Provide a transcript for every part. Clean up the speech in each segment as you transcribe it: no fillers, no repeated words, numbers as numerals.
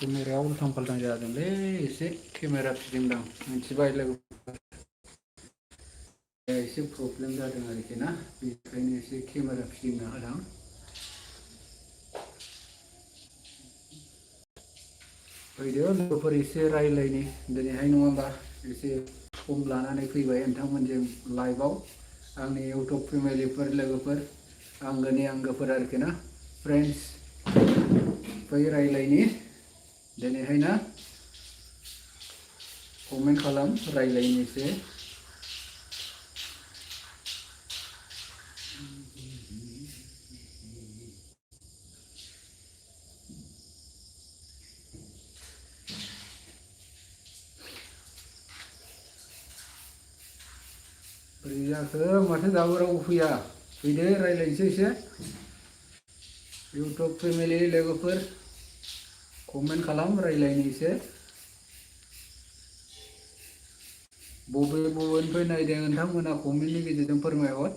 केमेराया उल्थां फाल्थां जादोंलै एसे केमेरा फिदिंदां मिथिबाय लोगो एसे प्रब्लेम जादों आरोखि ना बेनिखायनो एसे केमेरा फिदिंना होदां फैदो लोगोफोर एसे रायज्लायनि दिनैहाय नङा होमबा एसे सम लानानै फैबाय नोंथांमोनजों लाइभआव आंनि इउटुब फेमिलिफोर लोगोफोर आंगोनि आंगोफोर आरोखि ना फ्रेन्ड्स फै रायज्लायनि दिनैहाय ना कमेन्ट खालाम रायज्लायनि एसे बोरै जाखो माथो दाबो रावबो फैया फैदो रायज्लायनोसै एसे इउटुब फेमिलि लोगोफोर कमेन्ट खालाम रायज्लायनि एसे बबेनिफ्राय नायदों नोंथांमोना कमेन्टनि गेजेरजों फोरमायहर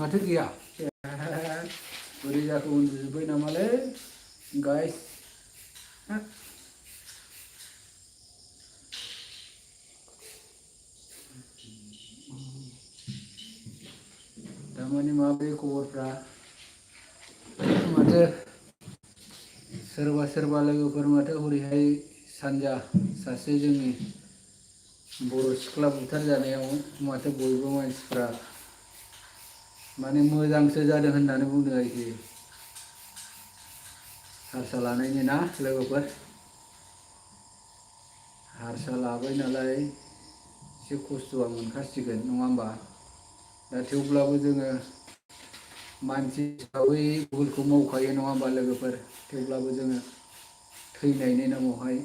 माथो गैया बोरै जाखो उन्दुजोब्बाय नामालै गाइस दामानि माबोरै खबरफ्रा माथो सोरबा लोगोफोर माथो हरैहाय सानजा सासे जोंनि बर' सिख्ला बुथार जानायाव माथो बयबो मानसिफ्रा माने मोजांसो जादों होननानै बुंदों आरोखि हारसा लानायनि ना लोगोफोर हारसा लाबाय नालाय एसे खस्थ'आ मोनखासिगोन नङा होमबा दा थेवब्लाबो जोङो मानसि हिसाबै भुलखौ मावखायो नङा होमबा लोगोफोर थेवब्लाबो जोङो थैनायनि नामावहाय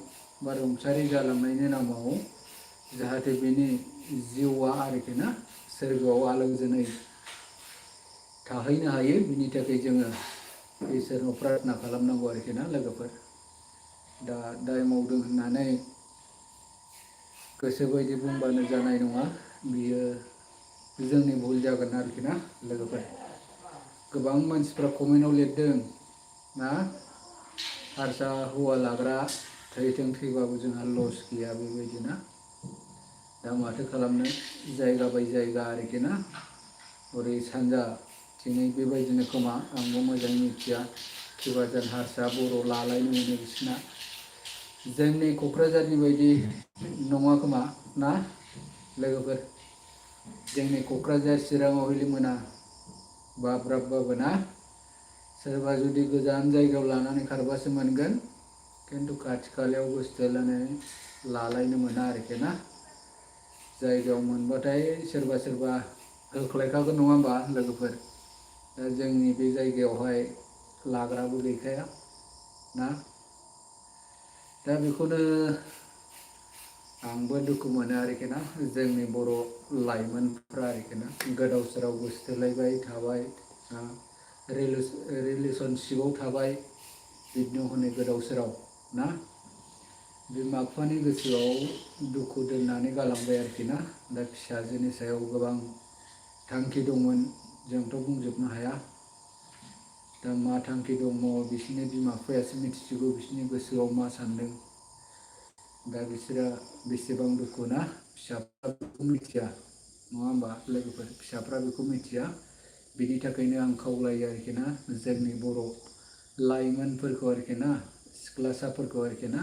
बा रुंसारि जालांनायनि नामाव जाहाथे बेनि जिउआ आरोखि ना सोरगोआव आलो गोजोनै थाहैनो हायो बिनि थाखाय जोङो इसोरनाव प्रार्थना खालामनांगौ आरोखि ना लोगोफोर दा दाय मावदों होननानै गोसोबायदि बुंबानो जानाय नङा बियो जोंनि भुल जागोन आरोखि ना लोगोफोर गोबां मानसिफ्रा कमेन्टआव लिरदों ना हारसा हौवा लाग्रा थैथों थैबाबो जोंहा लस गैया बेबायदि ना दा माथो खालामनो जायगा बाय जायगा आरोखि ना ओरै सानजाथिङै बेबायदिनो खोमा आंबो मोजाङै मिथिया किबाजान हारसा बर' लालायनो मोनो बिसिना जोंनि क'क्राझारनि बायदि नङा खोमा ना लोगोफोर जोंनि क'क्राझार चिराङाव हयले मोना बाब्राबबाबो ना सोरबा जुदि गोजान जायगायाव लानानै खारबासो मोनगोन खिन्थु खाथि खालायाव गोसोथोलायनानै लालायनो मोना आरोखि ना जायगायाव मोनबाथाय सोरबा होख्लायखागोन नङा होमबा लोगोफोर दा जोंनि बे जायगायावहाय लाग्राबो गैखाया ना दा बेखौनो आंबो दुखु मोनो आरोखि ना जोंनि बर' लाइमोनफ्रा आरोखि ना गोदाव सोराव गोसोथोलायबाय थाबाय रिलेसनशिपआव थाबाय बिदिनो हनै गोदाव सोराव ना बिमा बिफानि गोसोआव दुखु दोननानै गालांबाय आरोखि ना दा फिसाजोनि सायाव गोबां थांखि दंमोन जोंथ' बुंजोबनो हाया दा मा थांखि दङ बिसोरनि बिमा बिफायासो मिथिसिगौ बिसोरनि गोसोआव मा सानदों दा बिसोरो बेसेबां दुखु ना फिसाफ्रा बेखौ मिथिया नङा होमबा लोगोफोर फिसाफ्रा बेखौ मिथिया बिनि थाखायनो आं खावलायो आरोखि ना जोंनि बर' लाइमोनफोरखौ आरोखि ना सिख्लासाफोरखौ आरोखि ना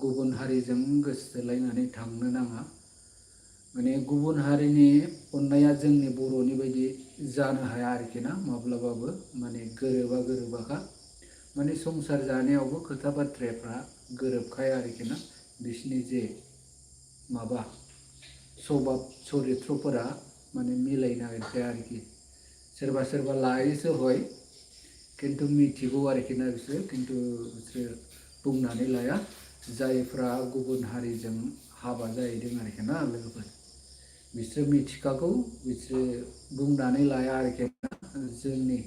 गुबुन हारिजों गोसोथोलायनानै थांनो नाङा माने गुबुन हारिनि अननाया जोंनि बर'नि बायदि जानो हाया आरोखि ना माब्लाबाबो माने गोरोबाखा माने संसार जानायावबो खोथा बाथ्राफ्रा गोरोबखाया आरोखि ना बिसोरनि जे माबा सभाब सरित्रफोरा माने मिलायनो नागिरखाया आरोखि सोरबा लायोसो हय खिन्थु मिथिगौ आरोखि ना बिसोरो खिन्थु बिसोरो बुंनानै लाया जायफ्रा गुबुन हारिजों हाबा जाहैदों आरोखि ना लोगोफोर बिसोर मिथिखागौ, बिसोरो बुंनानै लाया आरोखि ना, जोंनि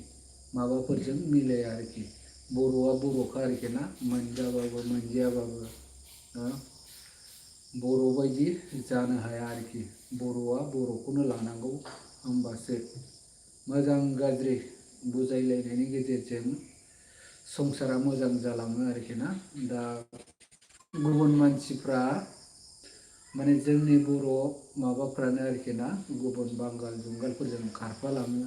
माबाफोरजों मिलाया आरोखि। बर'आ बर'खा आरोखि ना, मोनजाबाबो मोनजायाबाबो बर' बायदि जानो हाया आरोखि। बर'आ बर'खौनो लानांगौ, होमबासो मोजां गाज्रि बुजायलायनायनि गेजेरजों संसारा मोजां जालाङो आरोखि ना। दा गुबुन मानसिफ्रा माने जोंनि बर' माबाफ्रानो आरोखि ना, गुबुन बांगाल जुंगालफोरजों खारफालाङो।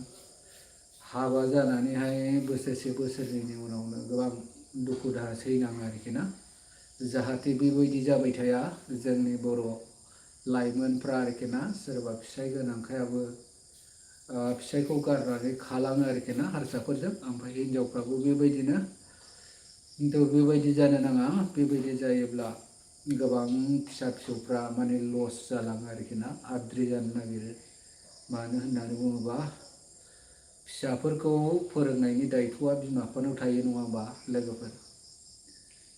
हाबा जानानैहाय बोसोरसे बोसोरनैनि उनावनो गोबां दुखु दाहा सैनाङो आरोखि ना। जाहाथे बेबायदि जाबाय थाया, जोंनि बर' लाइमोनफ्रा आरोखि ना, सोरबा फिसाइ गोनांखायाबो फिसाइखौ गारनानै खालाङो आरोखि ना हारसाफोरजों। ओमफ्राय हिनजावफ्राबो बेबायदिनो, खिन्थु बेबायदि जानो नाङा। बेबायदि जायोब्ला गोबां फिसा फिसौफ्रा माने लस जालाङो आरोखि ना, आद्रि जानो नागिरो। मानो होननानै बुङोबा, फिसाफोरखौ फोरोंनायनि दायथ'आ बिमा बिफानाव थायो, नङा होमबा लोगोफोर?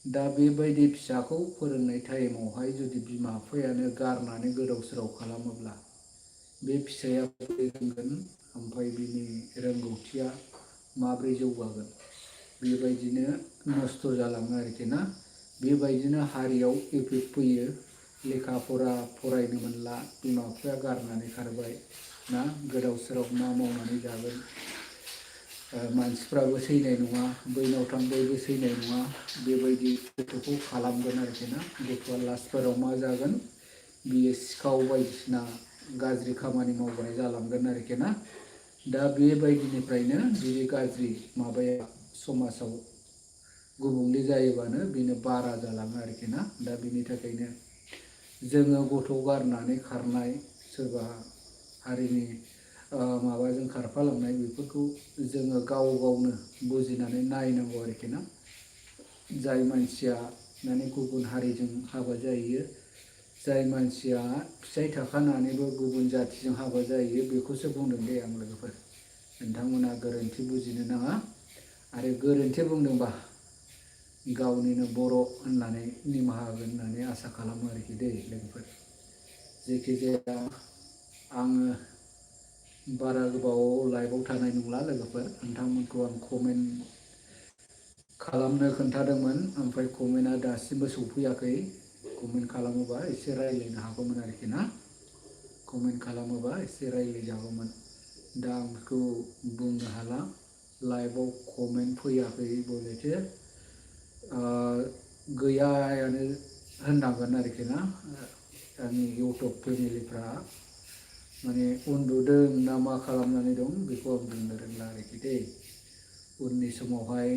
दा बेबायदि फिसाखौ फोरोंनाय टाइमावहाय जुदि बिमा बिफायानो गारनानै गोदाव सोराव खालामोब्ला, बे फिसाया बोरै रोंगोन, ओमफ्राय बिनि रोंगौथिया माब्रै जौगागोन? बेबायदिनो नस्थ' जालाङो आरोखि ना। बेबायदिनो हारियाव इफेक्ट फैयो। लेखा फरा फरायनो मोनला, बिमा बिफाया गारनानै खारबाय ना, गोदाव सोराव मा मावनानै जागोन? मानसिफ्राबो सैनाय नङा, बैनाव थां बैबो सैनाय नङा, बेबायदि गथ'खौ खालामगोन आरोखि ना। गथ'आ लास्टफोराव मा जागोन? बियो सिखाव बायदिसिना गाज्रि खामानि मावग्रा जालांगोन आरोखि ना। दा बेबायदिनिफ्रायनो बे गाज्रि माबाया समाजाव गुबुंले जायोबानो बेनो बारा जालाङो आरोखि ना। दा बेनि थाखायनो जोङो गथ' गारनानै खारनाय, सोरबा हारिनि माबाजों खारफालांनाय, बेफोरखौ जोङो गाव गावनो बुजिनानै नायनांगौ आरोखि ना। जाय मानसिया माने गुबुन हारिजों हाबा जाहैयो, जाय मानसिया फिसाइ थाखानानैबो गुबुन जाथिजों हाबा जाहैयो, बेखौसो बुंदों दे आं लोगोफोर। नोंथांमोना गोरोन्थि बुजिनो नाङा, आरो गोरोन्थि बुंदोंबा गावनिनो बर' होननानै निमाहा होगोन होननानै आसा खालामो आरोखि दै लोगोफोर। जेखिजाया आङो बारा गोबाव लाइभआव थानाय नंला लोगोफोर। नोंथांमोनखौ आं कमेन्ट खालामनो खोन्थादोंमोन, ओमफ्राय कमेन्टआ दासिमबो सौफैयाखै। कमेन्ट खालामोबा एसे रायज्लायनो हागौमोन आरोखि ना। कमेन्ट खालामोबा एसे रायज्लायजागौमोन। दा आं बेखौ बुंनो हाला। लाइभआव कमेन्ट फैयाखै बलेथे, गैयायानो होननांगोन आरोखि ना। आंनि इउटुब फेमिलिफ्रा माने उन्दुदों ना मा खालामनानै दं, बेखौ आं बुंनो रोंला आरोखि दै। उननि समावहाय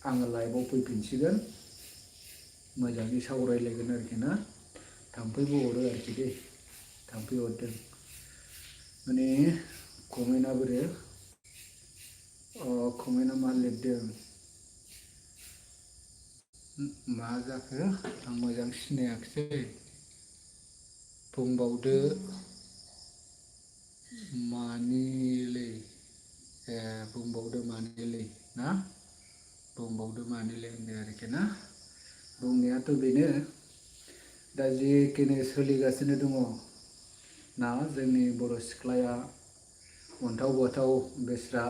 आङो लाइभआव फैफिनसिगोन, मोजाङै सावरायलायगोन आरोखि ना। थाम्फैबो अरो आरोखि दै, थाम्फै अरदों। माने कमेन्टआ बोरो, कमेन्टआ मा लिरदों, मा जाखो आं मोजां सिनायाखिसै। बुंबावदो मानिलै, ए बुंबावदो मानिलै ना, बुंबावदो मानिलै होनदों आरोखि ना। बुंनायाथ' बेनो, दा जिखिनि सोलिगासिनो दङ ना, जोंनि बर' सिख्लाया अन्थाव बाथाव बेस्रा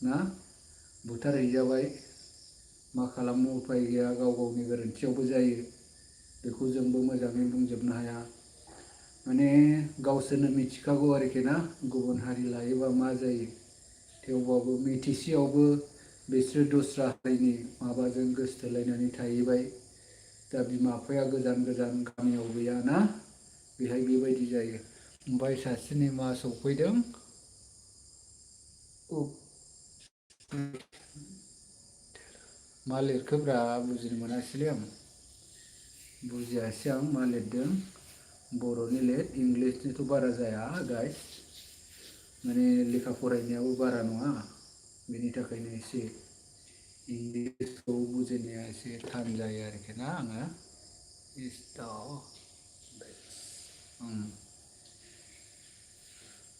ना, बुथारहैजाबाय। मा खालामनो उफाय गैया, गाव गावनि गोरोन्थियावबो जायो। बेखौ जोंबो मोजाङै बुंजोबनो हाया। माने गावसोरनो मिथिखागौ आरोखि ना, गुबुन हारि लायोबा मा जायो। थेवबाबो मिथिसेयावबो बिसोरो दस्रा हारिनि माबाजों गोसोथोलायनानै थाहैबाय। दा बिमा बिफाया गोजान गोजान गामियाव गैयाना, बेहाय बेबायदि जायो। ओमफ्राय सासेनि मा सफैदों, मा लिरखोब्रा बुजिनो मोनासैलै आं। बुजियासै आं मा लिरदों। बर'नि लिर, इंलिसनिथ' बारा जाया गाइस। माने लेखा फरायनायाबो बारा नङा, बेनि थाखायनो एसे इंलिसखौ बुजिनाया एसे थान जायो आरोखि ना आङो।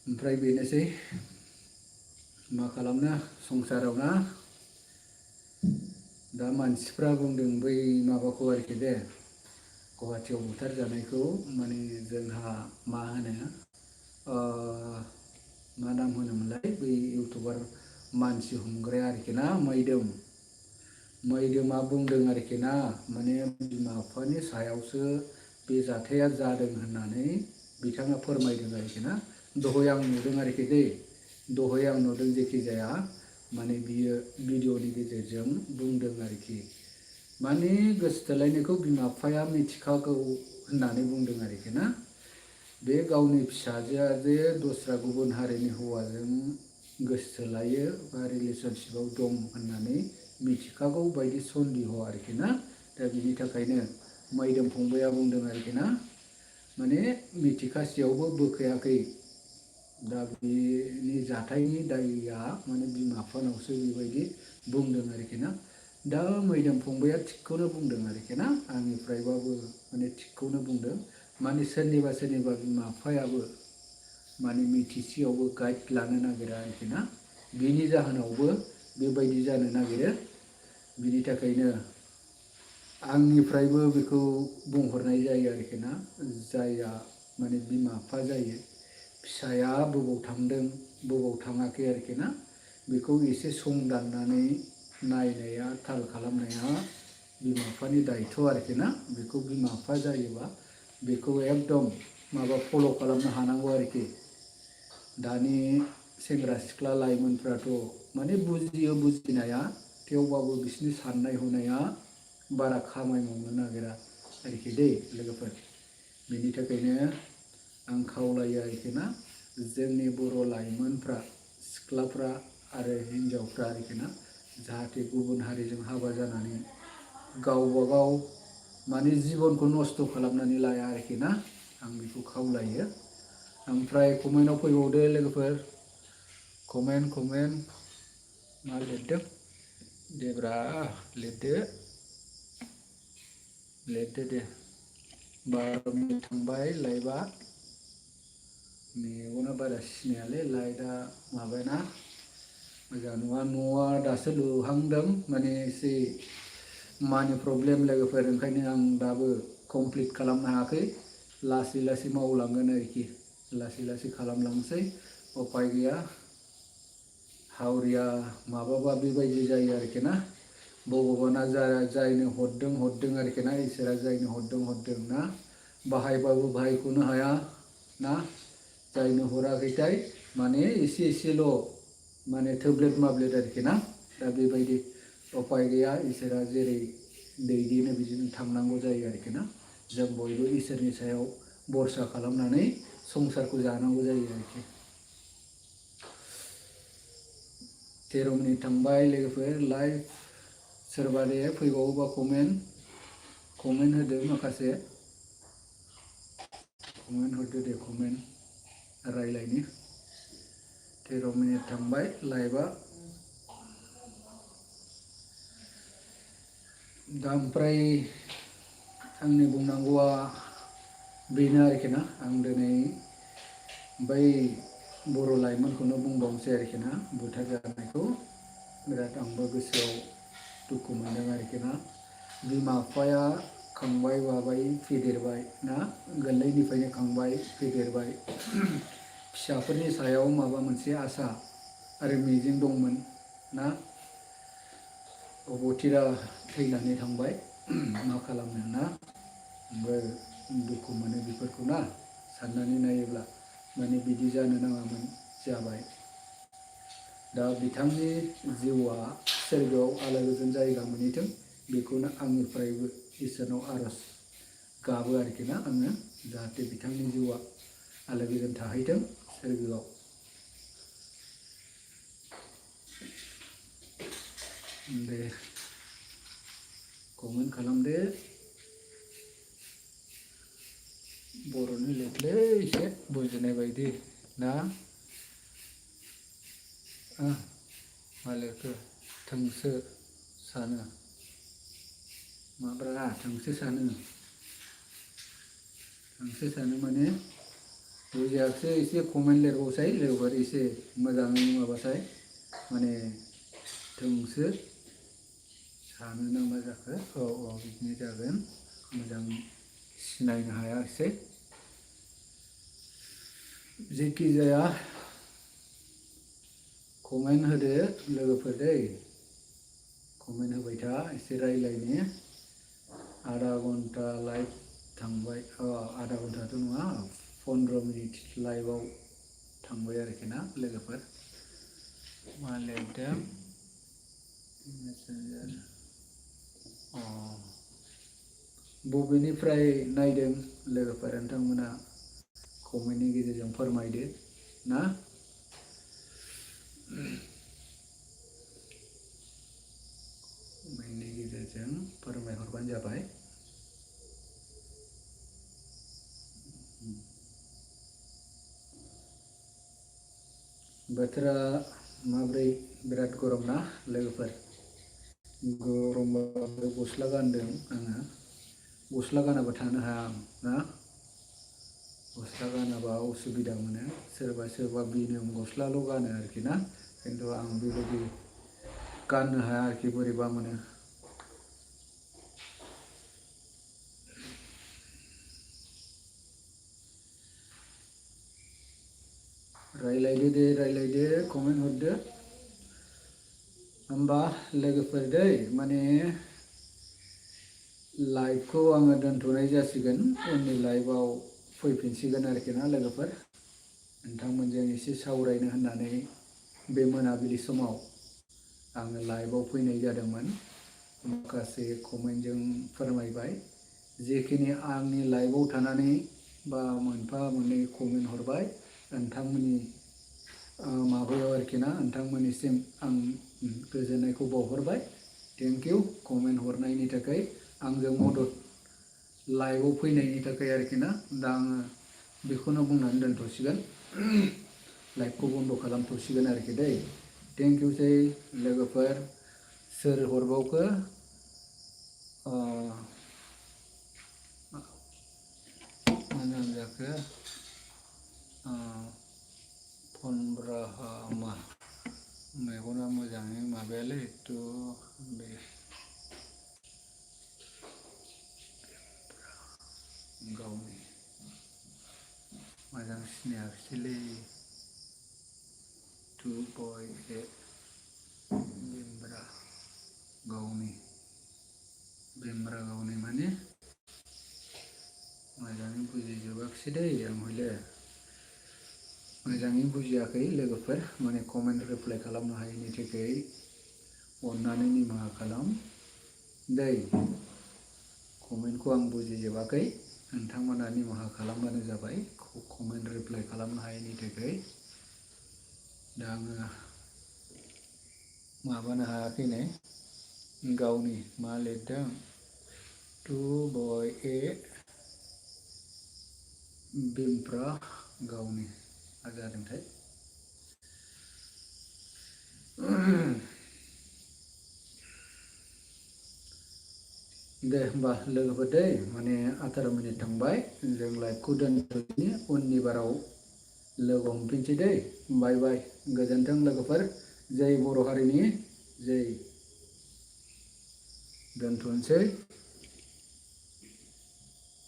ओमफ्राय बेनोसै, मा खालामनो संसाराव ना। दा मानसिफ्रा बुंदों बै माबाखौ आरोखि दे, गुवाहाटियाव बुथारजानायखौ माने जोंहा मा होनो मा नाम होनोमोनलाय बै इउटुबार मानसि हमग्राया आरोखि ना मैदोमा बुंदों आरोखि ना माने बिमा बिफानि सायावसो बे जाथाया जादों होननानै बिथाङा फोरमायदों आरोखि ना। दहाय आं नुदों आरोखि दै, दहाय आं नुदों जेखि जाया माने बियो भिडिअनि गेजेरजों बुंदों आरोखि। माने गोसोथोलायनायखौ बिमा बिफाया मिथिखागौ होननानै बुंदों आरोखि ना। बे गावनि फिसाजोआ जे दस्रा गुबुन हारिनि हौवाजों गोसोथोलायो बा रिलेसनशिपआव दं होननानै मिथिखागौ बायदि सन्देह आरोखि ना। दा बिनि थाखायनो मैदोम फंबाया बुंदों आरोखि ना माने मिथिखासेयावबो बोखायाखै। दा बेनि जाथायनि दायआ माने बिमा बिफानावसो बेबायदि बुंदों आरोखि ना। दा मैदोम फंबाया थिगखौनो बुंदों आरोखि ना, आंनिफ्रायबाबो माने थिगखौनो बुंदों। माने सोरनिबा सोरनिबा बिमा बिफायाबो माने मिथिसेयावबो गाइड लानो नागिरा आरोखि ना। बिनि जाहोनावबो बेबायदि जानो नागिरो। बिनि थाखायनो आंनिफ्रायबो बेखौ बुंहरनाय जायो आरोखि ना। जायआ माने बिमा बिफा जायो, फिसाया बबाव थांदों बबाव थाङाखै आरोखि ना, बेखौ एसे संदाननानै नायनाया थाल खालामनाया बिमा बिफानि दायथ' आरोखि ना। बेखौ बिमा बिफा जायोबा बेखौ एकदम माबा फल' खालामनो हानांगौ आरोखि। दानि सेंग्रा सिख्ला लाइमोनफ्राथ' माने बुजियो बुजिनाया, थेवबाबो बिसोरनि साननाय हनाया बारा खामानि मावनो नागिरा आरोखि दै लोगोफोर। बेनि थाखायनो आं खावलायो आरोखि ना, जोंनि बर' लाइमोनफ्रा, सिख्लाफ्रा आरो हिन्जावफ्रा आरोखि ना, जाहाथे गुबुन हारिजों हाबा जानानै गावबा गाव माने जिबनखौ नस्थ' खालामनानै लाया आरोखि ना, आं बेखौ खावलायो। ओमफ्राय कमेन्टआव फैबावदो लोगोफोर, कमेन्ट मा लिरदों देब्रा लिरदो दे। 12 मिनिट थांबाय लाइभआ, मेगना बारा सिनायालै लाइटआ माबाना मोजां नङा। न'आ दासो लुहांदों, माने एसे मानि प्रब्लेम लोगोफोर, ओंखायनो आं दाबो कमप्लिट खालामनो हायाखै। लासै लासै मावलांगोन आरोखि, लासै लासै खालामलांसै, उपाय गैया। हावरिया माबाबा बेबायदि जायो आरोखि ना। भगबाना जायनो हरदों आरोखि ना, इसोरा जायनो हरदों ना, बाहायबाबो बाहायख'नो हाया ना। जायनो हराखैथाय माने एसे एसेल' माने थोब्लेद माब्लेद आरोखि ना। दा बेबायदि उपाय गैया, इसोरा जेरै दैदेनो बिदिनो थांनांगौ जायो आरोखि ना। जों बयबो इसोरनि सायाव भरसा खालामनानै संसारखौ जानांगौ जायो आरोखि। 13 मिनिट थांबाय लोगोफोर, लाइभ सोरबा दे फैबावोबा कमेन्ट होदो, माखासे कमेन्ट होदो दे, कमेन्ट रायलायनि। 13 मिनिट थांबाय लाइभआ। दा ओमफ्राय आंनि बुंनांगौआ बेनो आरोखि ना। आं दिनै बै बर' लाइमोनखौनो बुंबावनोसै आरोखि ना, बुथारजानायखौ। बिराद आंबो गोसोआव दुखु मोनदों आरोखि ना। बिमा बिफाया खांबाय बाबाय फेदेरबाय ना, गोरलैनिफ्रायनो खांबाय फेदेरबाय, फिसाफोरनि सायाव माबा मोनसे आसा आरो मिजिं दंमोन ना। अबथिरा थैनानै थांबाय, मा खालामनो ना। आंबो दुखु मोनो बेफोरखौ ना, साननानै नायोब्ला माने बिदि जानो नाङामोन, जाबाय। दा बिथांनि जिउआ सोरगोआव आलो गोजोन जायगा मोनहैथों, बेखौनो आंनिफ्रायबो इसोरनाव आर'ज गाबो आरोखि ना आङो, जाहाथे बिथांनि जिउआ आलो गोजोन थाहैथों सोरगोआव। दे कमेन्ट खालामदो, बर'नि लिरलै एसे बुजिनाय बायदि ना। मा लिरखो? थोंसो सानो माब्रा, थोंसो सानो माने बुजियाखिसै। एसे कमेन्ट लिरबावसाय लोगोफोर, एसे मोजाङै माबासाय, माने थोंसो सानो ना मा जाखो? औ बिदिनो जागोन, मोजां सिनायनो हायाखिसै। जेखि जाया कमेन्ट होदो लोगोफोर दै, कमेन्ट होबाय था, एसे रायलायनि। आधा घन्टा लाइभ थांबाय, आधा घन्टाथ' नङा, 15 मिनिट लाइभआव थांबाय आरोखि ना लोगोफोर। मा लिरदों मेसेन्जार, बबेनिफ्राय नायदों लोगोफोर नोंथांमोना कमेन्टनि गेजेरजों फोरमायदो ना। कमेन्टनि गेजेरजों फोरमायहरबानो जाबाय। बोथोरा माब्रै? बिराद गरम ना लोगोफोर? गरमबाबो गस्ला गानदों आङो। गस्ला गानाबा थानो हाया आं ना। गस्ला गानाबा उसुबिदा मोनो। सोरबा सोरबा बिनो गस्लाल' गानो आरोखि ना, खिन्थु आं बेबायदि गाननो हाया आरोखि, बोरैबा मोनो। रायलायदो दे, रायलायदो, कमेन्ट हरदो। होमबा लोगोफोर दै, माने लाइभखौ आङो दोनथ'नाय जासिगोन। उननि लाइभआव फैफिनसिगोन आरोखि ना लोगोफोर। नोंथांमोनजों एसे सावरायनो होननानै बे मोनाबिलि समाव आङो लाइभआव फैनाय जादोंमोन। माखासे कमेन्टजों फोरमायबाय। जेखिनि आंनि लाइभआव थानानै बा मोनफा मोननै कमेन्ट हरबाय, नोंथांमोननि माबायाव आरोखि ना, नोंथांमोननिसिम आं गोजोननायखौ बावहरबाय। थेंक इउ कमेन्ट हरनायनि थाखाय, आंजों मदद लाइभआव फैनायनि थाखाय आरोखि ना। दा आङो बेखौनो बुंनानै दोनथ'सिगोन। लाइभखौ बन्द' खालामथ'सिगोन आरोखि दै। थेंक इउसै लोगोफोर। सोर हरबावखो? मा नाम जाखो? फनब्राहामा। मेगना मोजाङै माबायालै बे गावनि मोजां सिनायाखिसैलै। टु बय ए बिमब्रा गावनि, बिमब्रा गावनि माने मोजाङै बुजिजोबाखिसै दै आं हले। मोजाङै बुजियाखै लोगोफोर, माने कमेन्ट रिप्लाइ खालामनो हायैनि थाखाय अन्नानै निमाहा खालाम दै। कमेन्टखौ आं बुजिजोबाखै, नोंथांमोना निमाहा खालामबानो जाबाय कमेन्ट रिप्लाइ खालामनो हायैनि थाखाय। दा आङो माबानो हायाखै नै, गावनि मा लिरदों? टु बय ए बिमब्रा गावनि, मा जादोंथाय? दे होमबा लोगोफोर दै, माने 18 मिनिट थांबाय, जों लाइभखौ दोनथ'दिनि। उननि बाराव लोगो हमफिनसै दै। बाय बाय, गोजोन्थों लोगोफोर। जै बर' हारिनि जै। दोनथ'नोसै।